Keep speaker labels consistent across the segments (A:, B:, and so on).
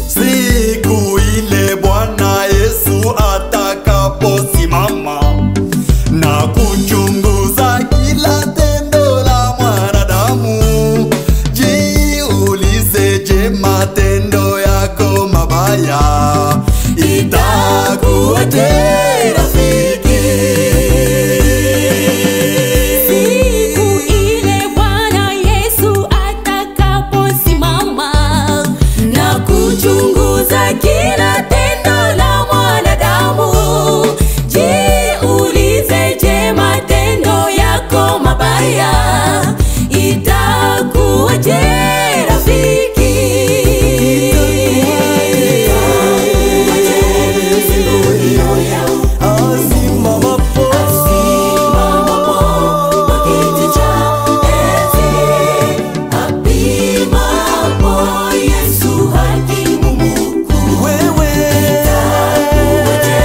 A: Siku ile Bwana Yesu atakaposimama na kuchunguza kila tendo la mwanadamu, jiulize, je, matendo yako mabaya itakuwaje rafiki?
B: Siku ile Bwana Yesu atakaposimama na kuchunguza kila tendo la mwanadamu, jiulize, je, matendo yako mabaya itakuwaje rafiki?
A: Asimamapo
B: Kwa kiti cha enzi, apimapo Yesu hakimu mkuu.
A: Wewe itakuwaje?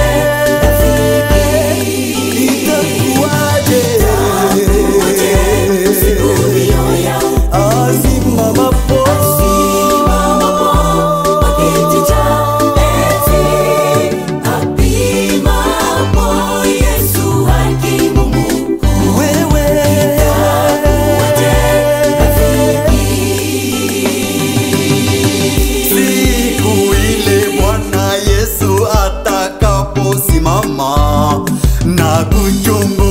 A: Asimamapo
B: Kwa kiti cha enzi, apimapo Yesu hakimu mkuu.
A: Wewe siku ile Bwana Yesu atakaposimama na kuchunguza